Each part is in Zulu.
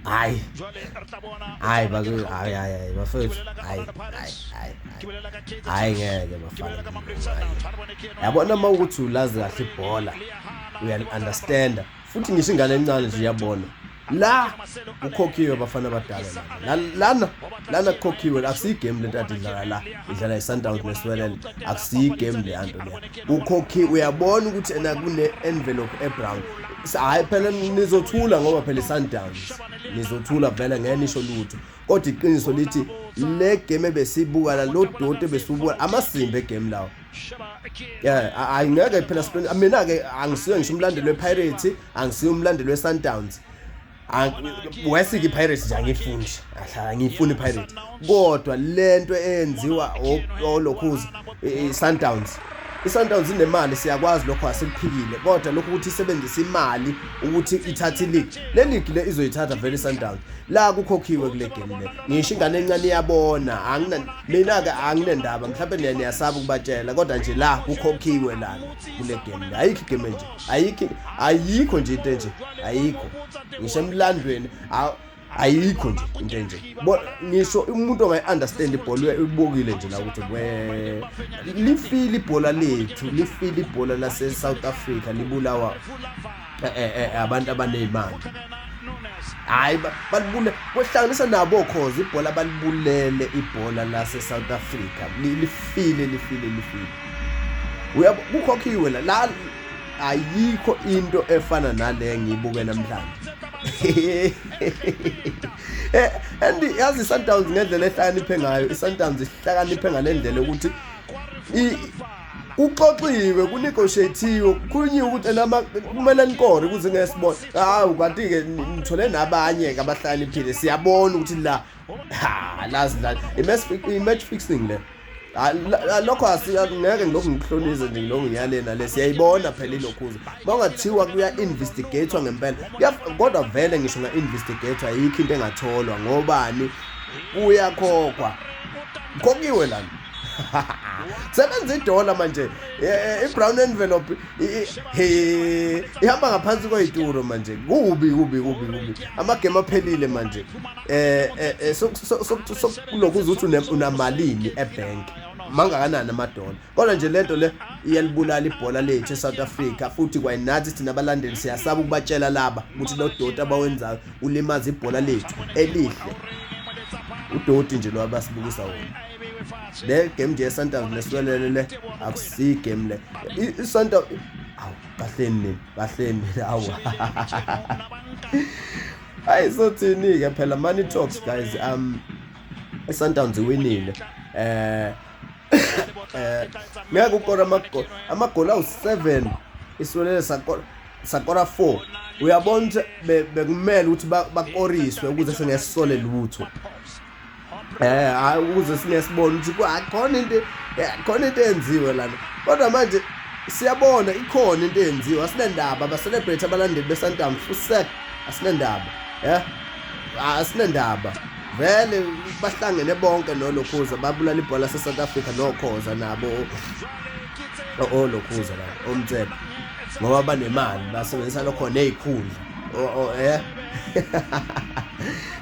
Hayi, hayi baku, hayi, hayi, hayi bafethu, hayi, hayi, hayi, hayi, ngeke bafana. Yabona, uma ukuthi ulazi kahle ibhola, uyali-understanda futhi, ngisho ingane encane nje iyabona la kukhokhiwe, bafana abadala. Lana, lana kukhokhiwe. Akusiyi game lento ade idlala la, idlala i-Sundowns neSiwelele. Akusiyi game le yanto leya, kukhokhiwe. Uyabona ukuthi ena kune envelope ebrown. Hayi phela, nizothula ngoba phela i-Sundowns, nizothula vele, ngeke nisho lutho, kodwa iqiniso lithi le game ebesibuka la, lo doti ebesibuka, amasimba egame lawo. Yeah, ayingeke phela. Mina ke angisiyo ngisho umlandeli wePirates, angisiyo umlandeli weSundowns. Wesike iPirates nje angifuni, ahlala ngifuni iPirates, kodwa lento eyenziwa olokhuza iSundowns, iSundowns inemali, siyakwazi lokho, asikuphikile, kodwa lokhu ukuthi isebenzise imali ukuthi ithathe ileague, le league le izoyithatha vele iSundowns. La kukhokhiwe kule game le, ngisho ingane encane iyabona. Angina mina ke, anginendaba, mhlawumbe niyasaba ukubatshela, kodwa nje la kukhokhiwe lana kule game le. Ayikho igame nje, ayikho, ayikho nje into nje, ayikho ngisho emlandweni, ayikho nje into enje. Ngisho umuntu ongayi-understand ibhola ubukile nje la ukuthi we lifile ibhola lethu, lifile ibhola lase-South Africa, libulawa abantu abaney'mali. Hhayi, balibule kwehlanganisa nabo khoza ibhola, balibulele ibhola lase-South Africa, lifile, lifile, lifile. Uyabo, kukhokhiwe la la, ayikho into efana nale ngiyibuke namhlanje. And yazi i-Sundowns ngendlela ehlakaniphe ngayo, i-Sundowns ihlakaniphe ngale ndlela ukuthi kuxoxiwe, kunegotiatiwe, kukhulunyiwe ukuthi nama kumele nikore ukuze ngeke sibone. Hawu, kanti-ke nithole nabanye-ke abahlakaniphile. Siyabona ukuthi la, ha, lazi la i-match fixing le. Lokho ngeke ngilokhu ngikuhlonise nje, ngilokhu ngiyale nale, siyayibona phela ilokhuza. Uma kungathiwa kuya-investigatwa ngempela, kodwa vele ngisho nga-investigatwa ayikho into engatholwa. Ngobani? Kuyakhokhwa, khokhiwe lana, sebenza idola manje. I-brown envelope ihamba ngaphansi kwey'turo manje. Kubi, kubi, kubi, kubi. Amagame aphelile manje. Sokulokhu uthi unamalini ebank, mangakanani amadola, kodwa nje lento le iyalibulala ibhola lethu eSouth Africa. Futhi kwayinathi thina abalandeli siyasaba ukubatshela laba ukuthi lo doti abawenzayo ulimaza ibhola lethu elihle. Udoti nje lo abasibukisa wona. Le game nje yeSundowns neSiwelele le, akusiyi game le. ISundowns, awu, kahleni nini, kahleni, awu, hayi, sothini ke phela? Money talks, guys. iSundowns iwinile. Ngeke ukora amagoli, amagoli awu7, iSiwelele sakora 4. Uyabona ukuthi bekumele ukuthi bakoriswe ukuze singesisole lutho, hayi, ukuze singesibone ukuthi khona into, khona into eyenziwe lana. Kodwa manje siyabona ikhona into eyenziwe. Asinendaba, ba-celebrate abalandeli beSundowns fusek, asinendaba, asinendaba vele. Bahlangene bonke nolokhuza, babulala ibhola lase-South Africa nokhoza nabo olokhuza la omtsebe, ngoba banemali, basebenzisa lokho ney'khundla.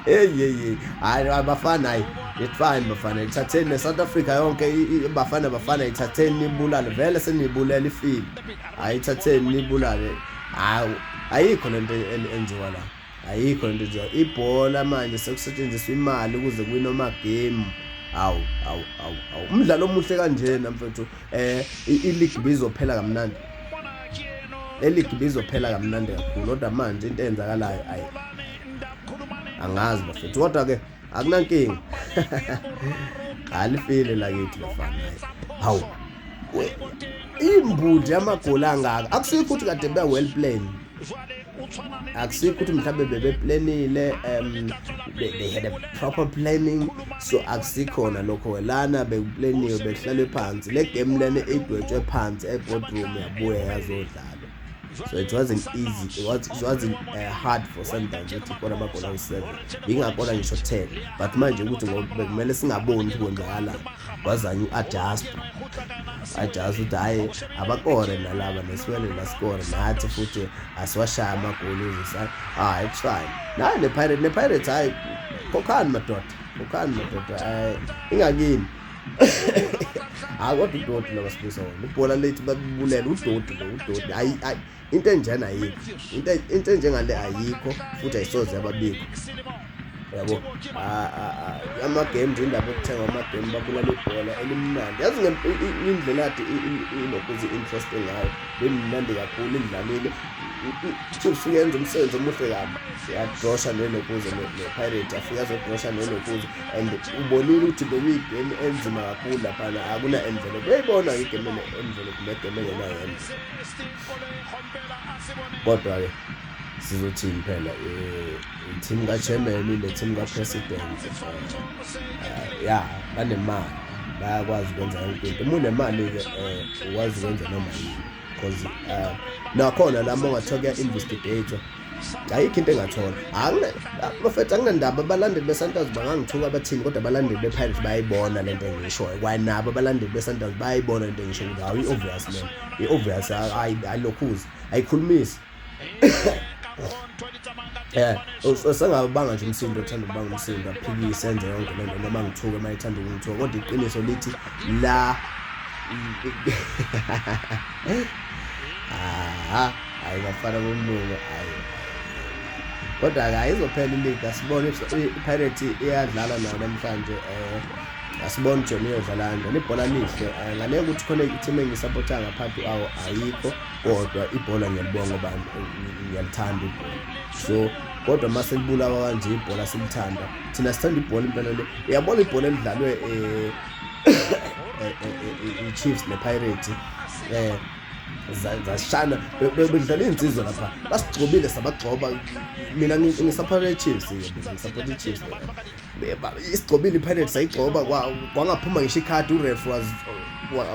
Hey, hey, hey, hayi abafana, hayi, it's fine bafana, ithatheni ne-South Africa yonke. Bafana, bafana, ithatheni nibulale vele, senibulele, ifile. Hayi, ithatheni nibulale. Hayi, ayikho lento enziwa la, ayikho lento enziwa. Ibhola manje sekusetshenziswa imali ukuze kuwine amagame. Hawu, hawu, hawu, hawu, umdlalo omuhle kanjena mfethu, i-league bizophela kamnandi, le-league bizophela kamnandi kakhulu. Kodwa manje into eyenzakalayo, ayi, angazi bafethu, kodwa ke akunankinga, alifile lakithi bafana. Hawu, imbudi yamagoli angaka, akusikho ukuthi kade be well planned, akusikho ukuthi mhlawumbe bebeplanile, they had a proper planning, so akusikhona lokho. Lana bekuplaniwe, bekuhlalwe phansi, le game lena idwetshwe phansi e-boardroom, yabuya yazodlalwa. So it wasn't easy, it wasn't hard for Sundowns ukuthi ikore amagoli awu-7, ingakora ngisho 10, but manje ukuthi ngoba bekumele singaboni ukuthi kwenzakalani, kwazanye u-adjust adjust ukuthi hhayi, abakore nalaba nesiwele lasikore nathi futhi asiwashaya amagoli uze ah, it's fine. Nayi ne-Pirate, hhayi, khokhani madoda, khokhani madoda, hayi, ingakini. Hayi, kodwa udoti lo basibusa wona ibhola lethu, babulela udoti lo, udoti. Hayi, hayi, into enjena ayikho, into enjengale ayikho futhi ayisoze yababikho, yabo. Ama-game nje, indaba yokuthenga ama-game, babulala ibhola elimnandi. Yazi indlela ade ilokhu zi-interesting ngayo, bemnandi kakhulu idlalile. Chiefs uyenza umsebenzi omuhle kabi, yadrosha nelokhuze ne-Pirate, yafika yazodrosha nelokhuze, and ubonile ukuthi bekuyigame enzima kakhulu laphana, akuna-envelope. Uyayibona igame ene-envelope negame engenayo envelope. Kodwa-ke sizothini phela, i-team ka-chairman ne-team ka-president, ya, banemali, bayakwazi ukwenza yonke into. Uma unemali-ke, ukwazi ukwenza noma yini, because nakhona la uma ungathiwa kuya-investigate, ayikho into engathola. Bafethu, anginandaba, abalandeli be-Sundowns bangangithuka bathini, kodwa abalandeli be-Pirates bayayibona lento engiyishoyo. Kwanabo abalandeli be-Sundowns bayayibona lento engiyishoyo ukuthi hawu, i-obvious lento, i-obvious, ayilokhuzi, ayikhulumisi. Usengabanga nje umsindo, othanda ukubanga umsindo, aphikise, enze yonke lento, noma ngithuke uma ethanda ukungithuka, kodwa iqiniso lithi la, ah, hayi, bafana bomlungu, hayi. Kodwa-ke ayizophela iligi, asibone. I-Pirate iyadlala nayo namhlanje, asibone ukuthi yona iyodlala kanjani. Ibhola lihle, ngale ukuthi khona i-team engisapotha ngaphansi awo ayikho, kodwa ibhola ngiyalibonga ngoba ngiyalithanda ibhola. So kodwa uma selibulawa kanje ibhola, silithanda thina, sithanda ibhola impela le. Uyabona ibhola elidlalwe i-Chiefs ne-Pirates, zashana, bedlala iy'nsizwa lapha, basigcobile, sabagcoba. Mina ngisapota i-Chiefs, ngisapota i-Chiefs. Isigcobile i-Pirates, sayigcoba, kwangaphuma ngisho ikhadi. Uref was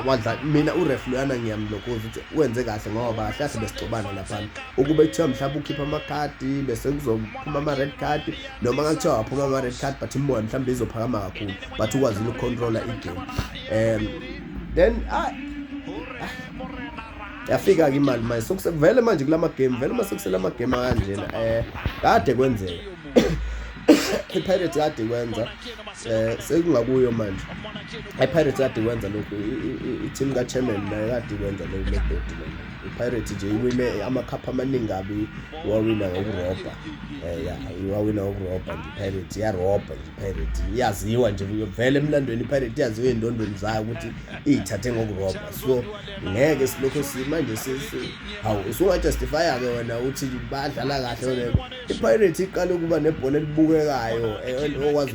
wadla. Mina uref loyana ngiyamlokoza ukuthi wenze kahle, ngoba kahle kahle besigcobana laphana. Ukube kuthiwa mhlawumbe ukhipha amakhadi, bese kuzophuma ama-red card, noma ngakuthiwa waphuma ama-red card, but imoya mhlawumbe izophakama kakhulu, but ukwazile ukucontrola igame. Then ah, yafika-ke imali manje, sokusevele manje kulama game, vele uma sekusele amagame akanjena, kade kwenzeka i-Pirates, kade kwenza, sekungakuyo manje. I-Pirates kade kwenza lokhu, i-team ka-chairman nayo kade kwenza lokhu lodoti lona. I-Pirates nje iwine amakhapha amaningi kabi, wawina ngokurobha, ya, wawina ngokurobha nje. I-Pirates iyarobha nje, i-Pirates iyaziwa nje vele emlandweni, i-Pirates iyaziwa ey'ndondweni zayo ukuthi iy'thathe ngokurobha. So ngeke silokhu manje hawu, usungajustifya-ke wena uthi badlala kahle wena. I-Pirates iqale ukuba nebhola elibukekayo, okwazi.